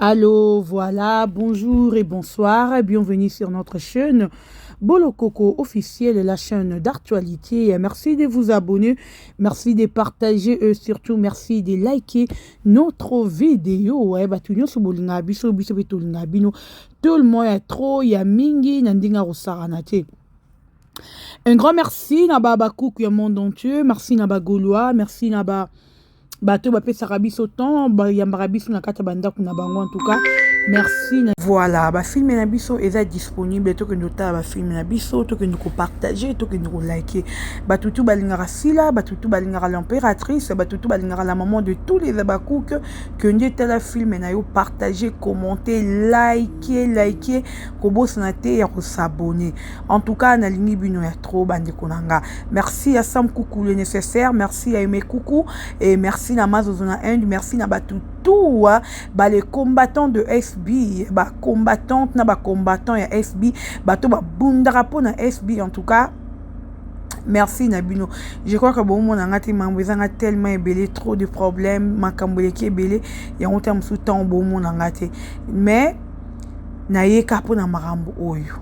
Allô, voilà, bonjour et bonsoir, bienvenue sur notre chaîne Bolokoko officiel, la chaîne d'actualité. Merci de vous abonner, merci de partager et surtout merci de liker notre vidéo. Eh, bato nyonso bolinga biso, biso pe tolinga bino. Tout le monde ya trop ya mingi na ndinga kosakana te. Un grand merci na ba bakuku ya monde entier, merci na ba Gaulois, merci na ba bato bapesaka biso temps bayambaka biso na kati ya bandako na bango en tout cas merci na... voilà bafilme na biso eza disponible tokende kotala bafilme na biso tokende kopartage tokende kolike bato tu balingaka sila bato tu balingaka l'impératrice bato tu balingaka la maman de tous les abakouk kende tala filme na yo partage commente like like kobosana te ya kosabonne En tout cas, nalingi bino ya trop bandeko na nga. Merci à Sam Coucou le nécessaire, merci à Aimé Coucou et merci na Mazozo na Inde, merci na batu tout hein, ba les combattants de SB, ba combattantes na ba combattants ya SB, bato ba bundaka po na SB en tout cas. Merci na bino. Je crois que bomona nga te mambo ezanga tellement ebele trop de problèmes, makambo eleki ebele yango ta mosusu ntango bomona nga te. Mais nayeka mpo na makambo oyo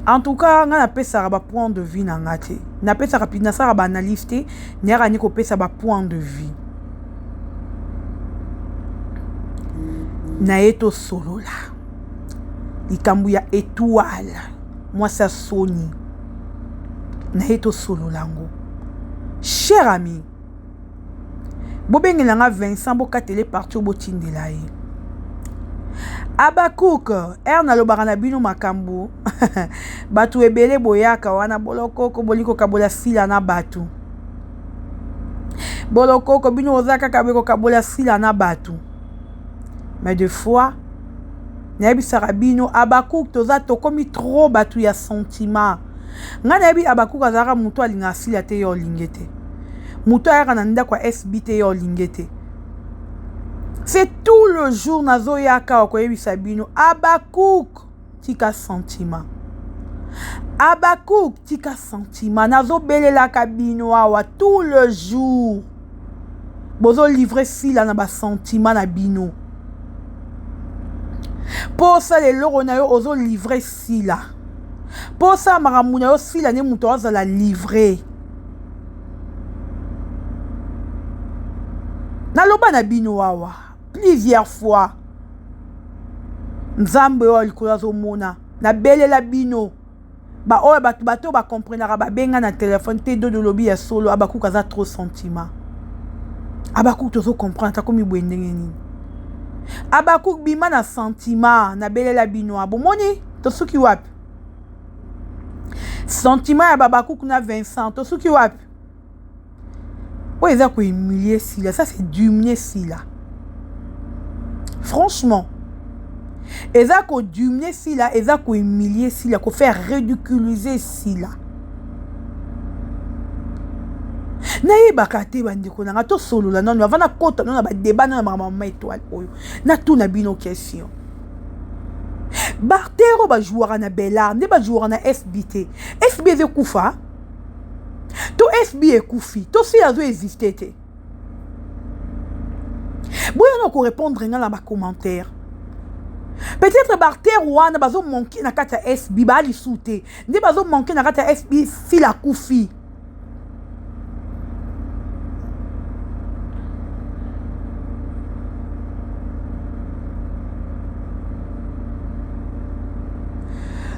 en tout cas ngai napesaka ba point de vue na nga te napesaka nasalaka ba analyse te nayaka ni kopesa ba point de vue na ye tosolola likambo ya etoile mwasi ya soni na ye tosolola yango cher ami Bobengela nga Vincent bokatele parti oyo botindela ye. Habacuc, heure nalobaka na bino makambo bato ebele boyaka wana bolokoko bolingi kokabola sila na bato. Bolokoko bino oza kaka boye kokabola sila na bato. Mais de fois nayebisaka bino Habacuc toza tokomi trop bato ya sentiment. Ngai nayebi Habacuc azalaka moto alingaka sila te yo olingi te. Moto ayaka na ndako ya SB te yo olingi te. C'est tout le jour nazoyaka okoyebisa bino Habacuc tika sentiment. Habacuc tika sentiment nazobelelaka bino awa tout le jour. Bozo livrer sila na ba sentiment na bino. Po osala eloko na yo ozo livrer sila. Po osala makambo na yo sila nde moto azala livre. Naloba na bino awa plusieurs fois. Nzambe oyo likolo azomona nabelela bino ba oyo bato bato ba comprenaka babenga na telefone te dodo lobi ya solo Habacuc aza trop sentiment Habacuc tozo comprendre ata komi boye ndenge nini Habacuc bima na sentiment nabelela bino bomoni tosuki wapi sentiment ya Habacuc na Vincent tosuki wapi oyo eza kohumilie Sila ça c'est diminuer Sila franchement eza kodiminuer Sila eza kohumilie Sila kofaire ridiculiser Sila nayebaka te bandeko na nga tosolola nano avant nakota nano na badeba nano na makambo mama étoile oyo natuna bino question bartero bajouaka na belar nde bajouaka na sb te sb eza ekufa to sb ekufi to sila azo existe te boya na korépondre nga na bacommentaire peut-être barter wana bazomanke na kati ya sb baa lisu te nde bazomanke na kati ya sb sila akufi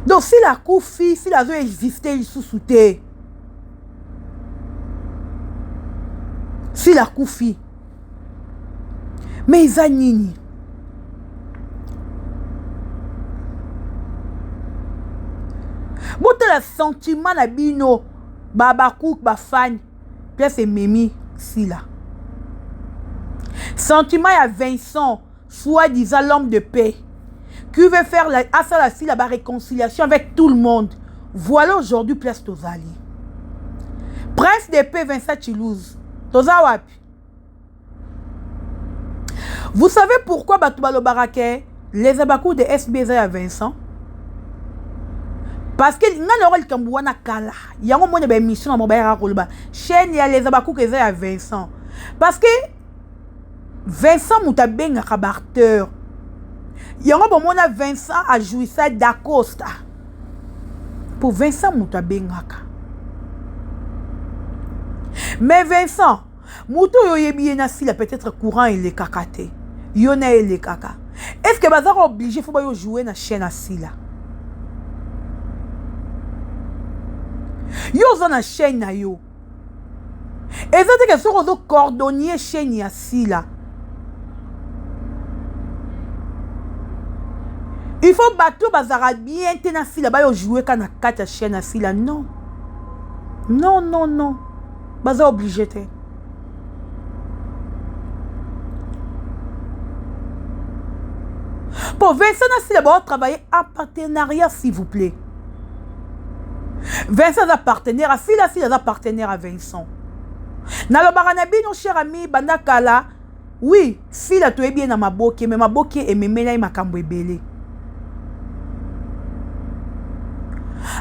donc sila akufi sila azo existe lisusu te sila akufi mais eza nini botala sentiment na bino babakouk bafani place ememi sila sentiment ya Vincent soi-disant l'homme de paix qui veut faire la, asala sila ba réconciliation avec tout le monde voilà aujourd'hui place tozali prince de paix Vincent Chilouz toza wapi vous savez pourquoi bato balobaka ke les abakou de SB eza ya Vincent parce que nga na likambo wana kala yango moni ba émission na bango bayaka koloba chaîne ya les abakouk eza ya Vincent parce que Vincent moto abengaka baacteur. Yango bomona Vincent ajouissa Dacosta. Po Vincent moto abengaka. Mais Vincent, moto oyo oyebi ye na sila peut-être courant elekaka te. Yo na elekaka. Est-ce que bazaka obligé faut bayo jouer na chaîne ya sila? Yo oza na chaîne na yo. Eza te ke soki ozo coordonner chaîne ya Sila il faut bato bazalaka bien te na Sila bayo jouer ka na kati ya chaîne ya Sila. Non, non, non, non, baza obligé te. Po Vincent na Sila bao travailler en partenariat, s'il vous plaît. Vincent aza partenaire ya Sila, Sila aza partenaire ya Vincent. Nalobaka na bino, cher ami, banda kala, oui, Sila toyebi ye na maboke, mais maboke ememela ye makambo ebele.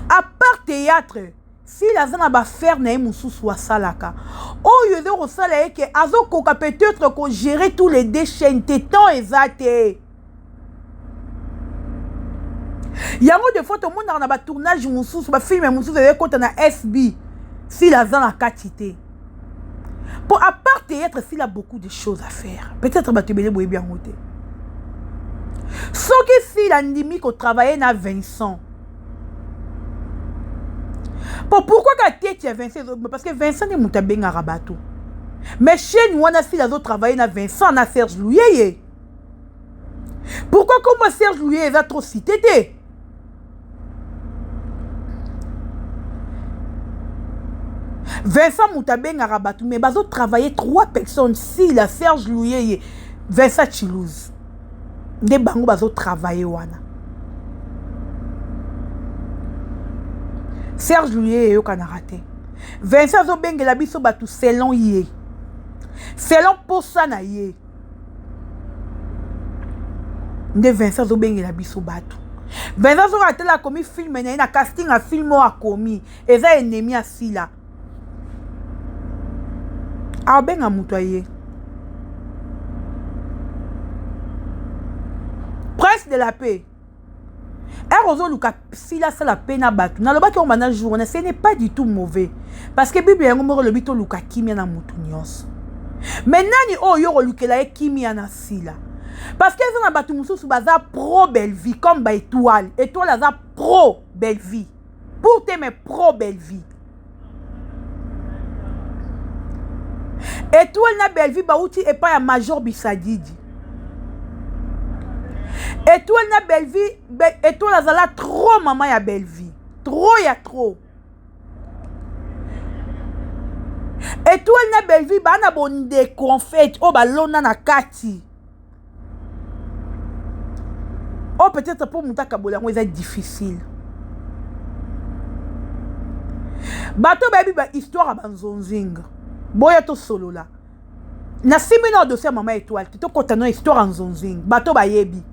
À part théâtre, Sila aza na baaffaire na ye mosusu asalaka oyo eza kosala ye ke azokoka peut-être kogérer tous les deux chaînes te, temps eza te. Yango des fois tomonaka na batournage mosusu, bafilm mosusu ezekota na SB, Sila aza na kati te. Po à part théâtre, Sila a beaucoup de choses à faire. Peut-être bato ebele boyebi yango te. Soki Sila andimi kotravaille na Vincent, po pourquoi ka tete ya Vincent? Parce que Vincent nde moto abengaka bato. Mais chaîne wana, Sila azotravaille na Vincent na Serge Luyeye. Pourquoi kombo Serge Luyeye eza trop cité te? Vincent moto abengaka bato, mais bazotravaille trois personnes: Sila, Serge Luyeye, Vincent Chilouse. Nde bango bazotravaille wana. Serge Luyeye eyokanaka te. Vincent azobengela biso bato selon ye, selon posa na ye. Nde Vincent azobengela biso bato. Vincent soki atala, akomi film na ye na casting ya film oyo akomi eza ennemi ya Sila, abenga moto aye. Prince de la paix, ere ozoluka Sila asala mpe na bato. Nalobaki yango banda jour wana, ce n'est pas du tout mauvais, parce que Bible yango moko elobi toluka kimia na motu nyonso. Mais nani oyo yo kolukela ye kimia na Sila? Parce que eza na bato mosusu baza pro belle vie, comme baétoile. Étoile aza pro belle vie pour te, mais pro belle vie. Étoile na belle vie bauti epai ya Major Bisadidi. Étoile na belle vie be, Étoile azala trop mama ya belle vie, trop ya trop. Étoile na belle vie baa na bondeko en fait oyo balona na kati oyo peut-être mpo moto akabola yango eza difficile. Bato bayebi bahistoire ya banzonzinga, boya tosolola. Nasimbi na dossier ya mama Étoile te, tokɔta na histoire ya nzonzinga. Bato bayebi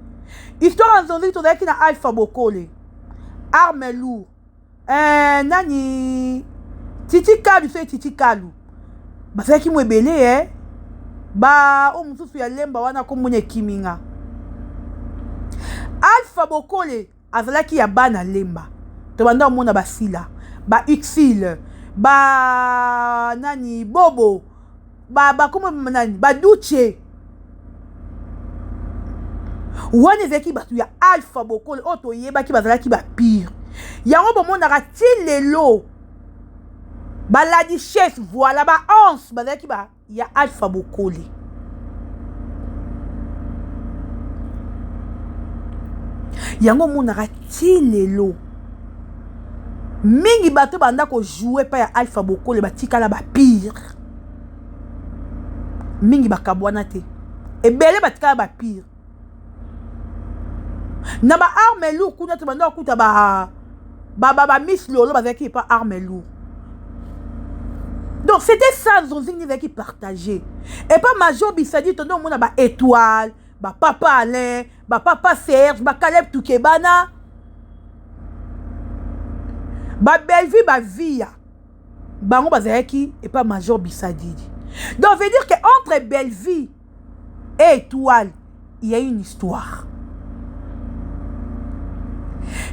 histoire ya nzonzinga, tozalaki na Alpha Bokole, arme lourd, nani, Titi Kalu. So Titi Kalu bazalaki mo ebele, ba oyo mosusu ya Lemba wana, kombona ekiminga. Alpha Bokole azalaki ya bana Lemba. Tobanda omona basila, ba uxile, ba nani, bobo, bakoma nani, baduche wana. Ezalaki bato ya Alpha Bokole oyo toyebaki bazalaki bapire. Yango bomonaka ti lelo baladi chef, voilà, baanse bazalaki ba ya Alpha Bokole. Yango omonaka ti lelo mingi bato banda kojouer epai ya Alpha Bokole batikala bapire mingi, bakabwana te, ebele batikala bapire. Na baarme lourd kuna to banda kokuta ba ba miss Lolo bazalaki epa arme lourd. Donc c'était ça, nzonzingi ezalaki partagé. Epa Major Bisadi, tondo omona baétoile, bapapa Alain, bapapa Serge, bacaleb Tukebana, babelvi, bavia, bango bazalaki epa Major Bisadidi. Donc veut dire que entre Bellevie et Étoile, il y a une histoire.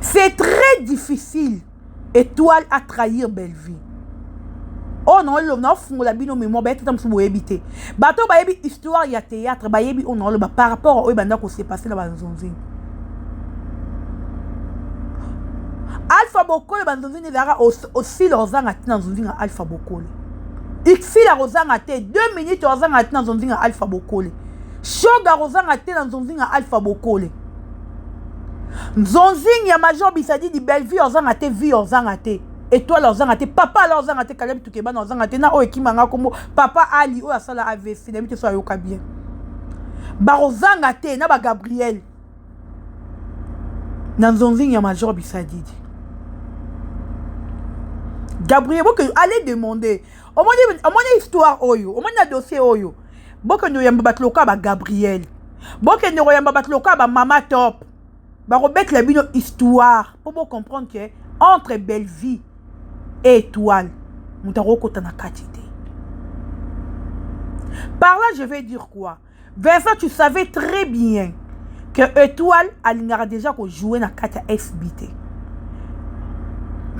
C'est très difficile Étoile à trahir Bellevue. Oh non, lo na fungola bino mémoire ba tata musu boyebi te. Bato bayebi histoire ya théâtre, bayebi on lo ba par rapport oyo banda ko se passer na ba nzonzi. Alpha Bokole ba nzonzi ezalaka osila ozanga tina nzonzi na Alpha Bokole. Xila kozanga te 2 minutes ozanga tina nzonzi na Alpha Bokole. Shoga kozanga te na nzonzi na Alpha Bokole. Nzonzing ya Major Bisadidi Bellevue ozanga te vie ozanga te étoile ozanga te papa ala ozanga te Caleb Tukebana ozanga te na oyo ekima nga kombo papa Ali oyo asala AVC na bito so ayoka bien bakozanga te na ba Gabriel na nzonzing ya Major Bisadidi Gabriel boke allez demander omoni omoni histoire oyo omoni na dossier oyo bokende oyamba bato lokola ba Gabriel bokende koyamba bato lokola ba mama top bakobetela bino histoire mpo bocomprendre ke entre Bellevue et étoile moto akokota na kati te. Par là je vais dire quoi? Vincent, tu savais très bien que étoile alingaka déjà kojouer na kati ya SB te.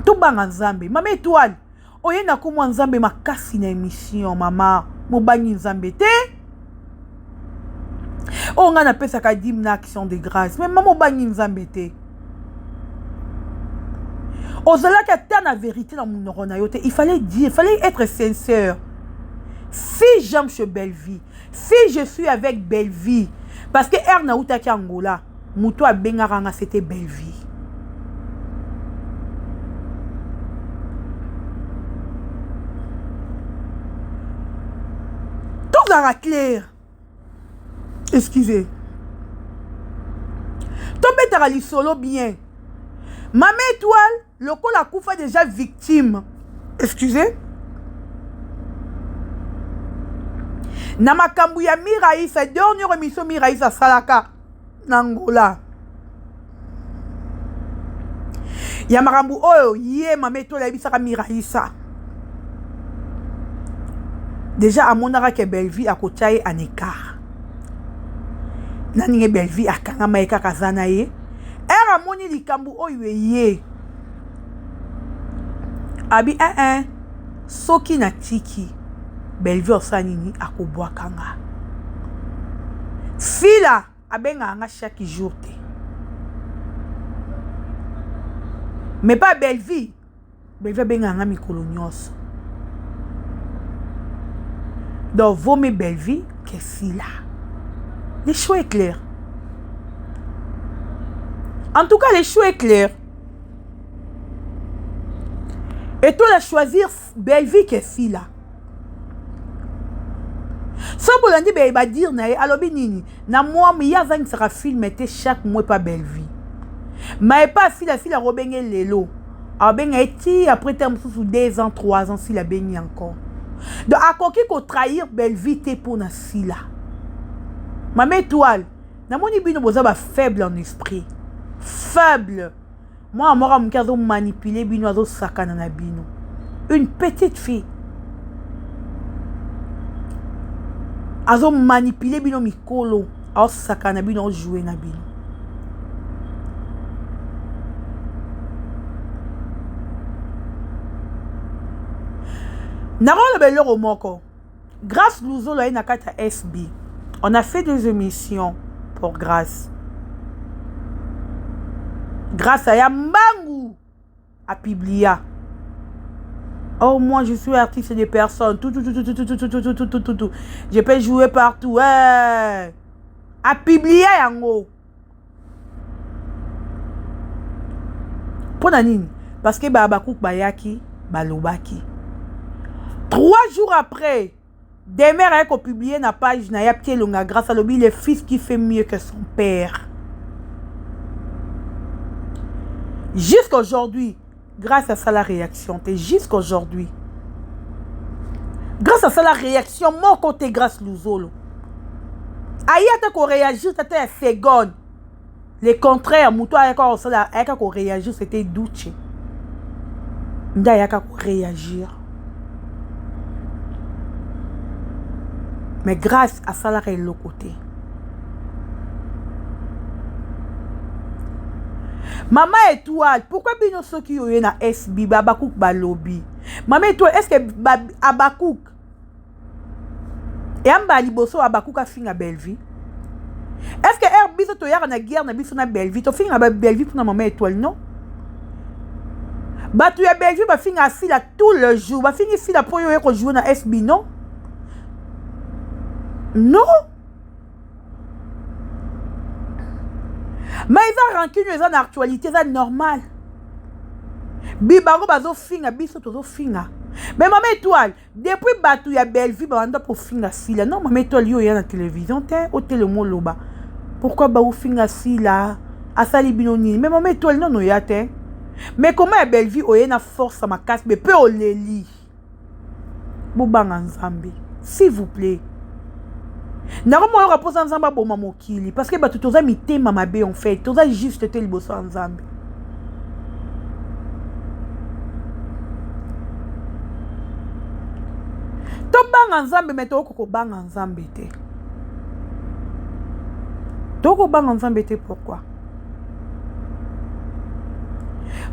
Tobanga Nzambe mama étoile oye na komwa Nzambe makasi na émission mama mobangi Nzambe te. Oyo ngai napesaka dime na action de grâce mais mama obangi Nzambe te. Ozalaki ata na vérité na monoko na yo te. Il fallait dire, il fallait être sincère. Si j'aime chez Bellevue, si je suis avec Bellevue, parce que er nautaki Angola, moto abengaka nga c'était Bellevue. Tozalaka clair. Excusez. Tobetaka lisolo bien. Mama étoile lokola akufa déjà victime. Excusez. Na makambo ya Miraïsa, dernière émission Miraïsa asalaka na Angola. Ya makambo oyo ye mama étoile ayebisaka Miraïsa. Déjà amonaka ke Bellevue akotia ye en écart. Na ndenge Bellevue akangama ye kaka aza na ye. Ere amoni likambo oyo eye. Abi eh eh soki natiki Bellevue osala nini akobwaka nga. Fila abengaka nga chaque jour te. Mais pas Bellevue. Bellevue abengaka nga mikolo nyonso. Donc vaut mieux Bellevue que Sila. Le choix est clair. En tout cas, le choix est clair. Et toi, la choisir Bellevue que Sila. So bolandi be ba dire na ye alobi nini na mwa ye azangisaka film te chaque mois pa Bellevue. Mais pas Sila, Sila robenge lelo. Abenga ye ti après terme mosusu 2 ans 3 ans Sila abengi encore. Donc akoki ko trahir Bellevue te pour na Sila. Mama étoile, namoni bino boza ba faible en esprit. Faible. Mwana moko moke azo manipuler bino, azo sakana na bino. Une petite fille azo manipuler bino mikolo, azo sakana na bino, azo jouer na bino. Nakoloba eloko moko. Grâce Luzolo aye na kati ya SB. On a fait des émissions pour Grâce. Grâce aya mbangu a publia. Oh, moi je suis artiste de personne. Tout, tout, tout, tout, tout, tout, tout, tout, tout, tout, tout, tout. Je peux jouer partout. Hey. A publia yango. Pona nini? Parce que ba Habacuc bayaki, balobaki. 3 jours après, Demer a publié na page na ya Pied Longa grâce à lobi le fils qui fait mieux que son père. Jusqu'aujourd'hui, grâce à ça la réaction, t'es jusqu'aujourd'hui. Grâce à ça la réaction, mon côté grâce Luzolo. Aïe ata ko réagir tata ya seconde. Le contraire, muto ayaka kosala ayaka ko réagir c'était Duce. Nde ayaka ko réagir. Mais grâce à ça la eloko te. Mama Etoile, pourquoi bino soki oye na SB ba Habacuc balobi? Mama Etoile, est-ce que ba Habacuc yamba liboso Habacuc afinga Bellevue? Est-ce que er biso toyaka na guerre na biso na Bellevue, tofinga ba Bellevue pona Mama Etoile non? Bato ya Bellevue bafinga Sila tout le jour, bafingi Sila po yo ko jouer na SB non? Non? Mais eza rancune eza na actualité eza normal. Bi bango bazofinga biso tozofinga. Mais mama Étoile, depuis bato ya Bellevue babanda kofinga Sila. Non mama Étoile yo oya na télévision te, otelema oloba. Pourquoi baofinga Sila? Asali bino nini? Mais mama Étoile non oya te. Mais comment ya Bellevue oye na force makasi mais pe oleli. Bobanga Nzambe s'il vous plaît. Nakomoyoka mposa Nzambe aboma mokili parce que bato toza mitema mabe en fait, toza juste te liboso ya Nzambe. Tobanga Nzambe mais tokoki kobanga Nzambe te. Tokobanga Nzambe te pourquoi?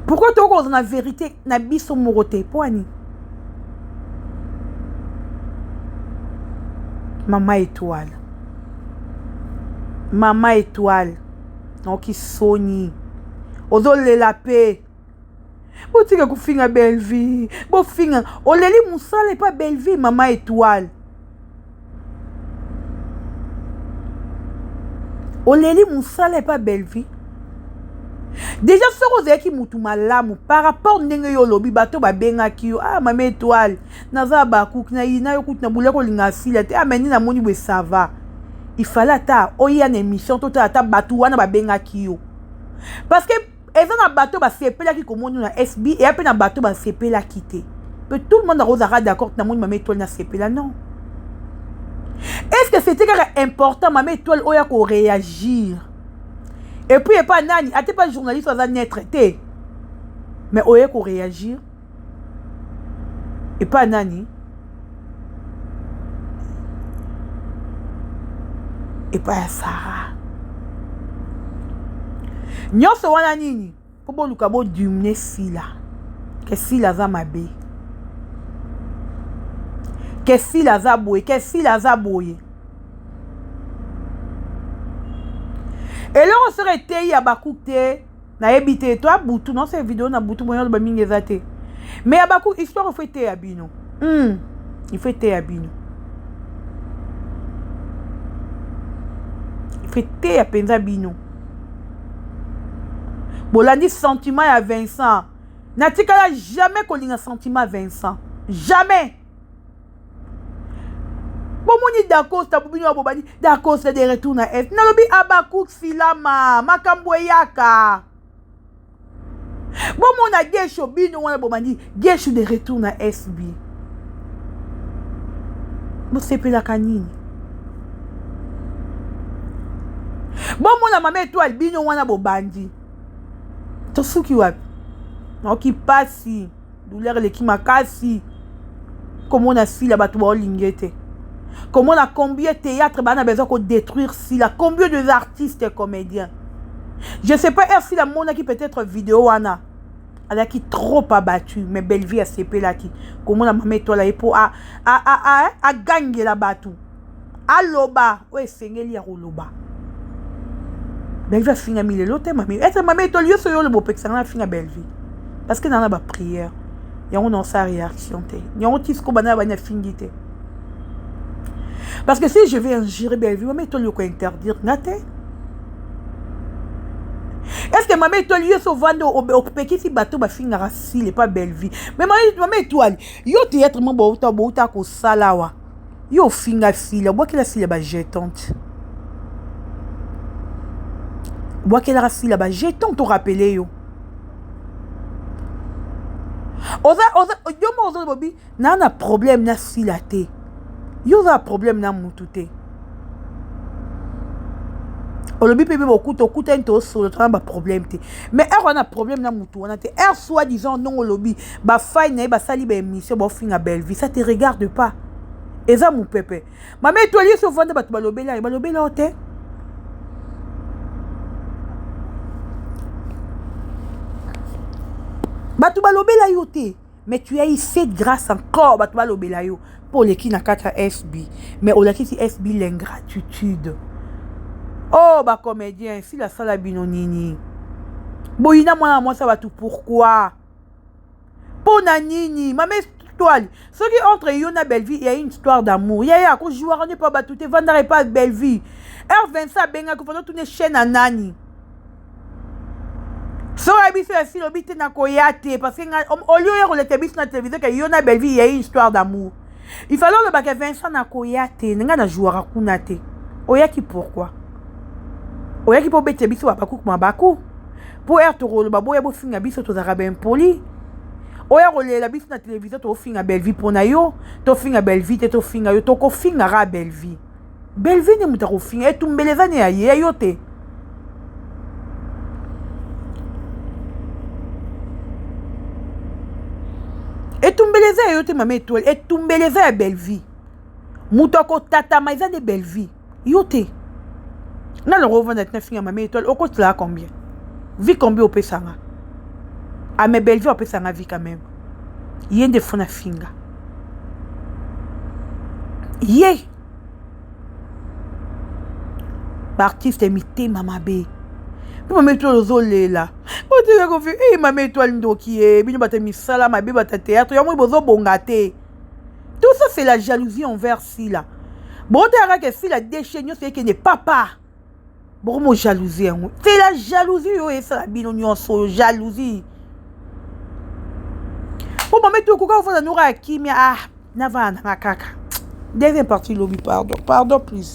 Pourquoi tokoki kozala na vérité na biso moko te mpo ani? Mama Étoile, Mama Étoile, naoki soni ozolela mpe botika kofinga Bellevue, bofinga oleli mosala epa Bellevue. Mama Étoile oleli mosala epa Bellevue. Déjà soki ozalaki mutu malamu par rapport ndenge yo olobi bato babengaki yo, ah Mama Étoile naza bakuki na yina yo kutu na bula kolinga Sila te, ah mais nini namoni boye ça va. Il fallait ata oya na émission totala ata bato wana babengaki yo, parce que eza na bato basepelaki komoni na SB, eya mpe na bato basepelaki te. Pe tout le monde akozalaka d'accord namoni Mama Étoile nasepela non. Est-ce que c'était kaka important Mama Étoile oyo akoréagir? Et puis epa nani ate pa journaliste aza neutre te, mais oye koréagir epa nani? Epa ya Sarah. Nyonso wana nini? Mpo boluka bodumne Sila ke Sila aza mabe, ke Sila aza boye, ke Sila aza boye. Eloko soki eteyi ya Habacuc te, nayebi te. To abutu naosala video na butu boye, oloba mingi eza te, mais ya Habacuc histoire il faut eteya bino. Il faut eteya bino, il faut eteya mpenza bino. Bolandi sentiment ya Vincent, natikala jamais kolinga sentiment ya Vincent, jamais. Bomoni Dacosta, bobino ya bobandi Dacosta de retour na est, nalobi Habacuc silama makambo eyaka. Bomona Gesho, bino wana bobandi Gesho de retour na SB, bosepelaka nini? Bomona Mama Étoile, bino wana bobandi tosuki wapi? Naoki pasi, douleur eleki makasi komona Sila bato baolingi te, komona combien théâtre bana besoin kodétruire Sila, combien de artistes comédiens. Je sais pas heure Sila amonaki peut-être vidéo wana, azalaki trop abattu, mais Bellevue asepelaki komona Mama Étoile aye mpo agangela bato, aloba oyo esengeli ya koloba. Bellevue afingami lelo te. Mami ete Mama Étoile, yo so yo oloba opekisanga na finga Bellevue parce que naa na baprière yango naosala réaction te, yango ti siko bana bani afingi te, parce que si je vais injurer Bellevue, Mama Étoile yoko interdire nga te. Est ce que Mama Étoile yo so ovandi opekisi bato bafingaka Sile epa Bellevue? Mais Mama Étoile, yo théâtre mo bouta bouta kosala awa, yo ofinga Sile, obwakela Sile bajeton te, obwakelaka Sila bajeton. Torappeler yo oza oza yo moko oza bobi naa na problème na Sila te, yo oza na problème na mutu te. Olobi mpe mpe bokuta okutani tosolo toza na baproblème te, mais heure wana problème na mutu wana te, heure soi disant ndongo olobi bafai na ye basali baémission baofinga Bellevue, ça te regarde pas, eza mopepe. Mama Étoile, ye so ovanda bato balobela ye, balobela yo te. Bato balobela yo te, mais tu as eu cette grâce encore, bato balobela yo mpo oleki na kati ya SB, mais olakisi SB l'ingratitude. Oh, bacomédien, Sila asala bino nini? Boyina mwana mwasi ya bato, pourquoi? Mpo na nini? Mama Étoile, soki entre yo na Bellevie il y a une histoire d'amour, yaya akojouaka nde mpo bato te, vandaka epa Bellevie. R25 abengaki fana tuna chaîne ya nani. Soki oyebi biso ya Sila, obi te nakoya te, parce que ngai olie oya koleka biso na télévision ke yo na Bellevie il y a une histoire d'amour, il fallait olobaka: "Vincent, nakoya te, ngai najouaka kuna te." Oyaki pourquoi? Oyaki mpo obetela biso babakuku mabaku, mpo ere tokoloba boya bofinga biso, tozalaka baimpoli. Oya kolela biso na télévision, tokofinga Bellevie mpo na yo. Tofinga Bellevie te, tofinga yo, tokofingaka Bellevie. Bellevie nde moto akofinga, etumbela eza ne ya ye, ya yo te. Etumbela eza ya yo te, mama Étoile, etumbela eza ya Bellevie. Moto akotatama eza nde Bellevie, yo te. Nga nango ovanda tina finga mama Étoile, okotilaka combien vues? Combien opesanga? Ah, mais Bellevie apesanga vues quand même. Ye nde fo na finga ye. Baartiste mitema mabe. Mpe mama Étoile ozolela, otika kofi e mama Étoile, ndoki ye. Bino bato ya misala mabe, bato ya théâtre yango bozobonga te. Tout ça, c'est la jalousie envers Sila. Botala kaka Sila, déchet nyonso ekende papa, bokomo jalousie yango. C'est la jalousie oyo esala bino nyonso oyo, jalousie. Po mama Étoile okoka kofanda noka ya kimia. Ah, navanda nanga kaka deuxième partie lobi. Pardon, pardon, please.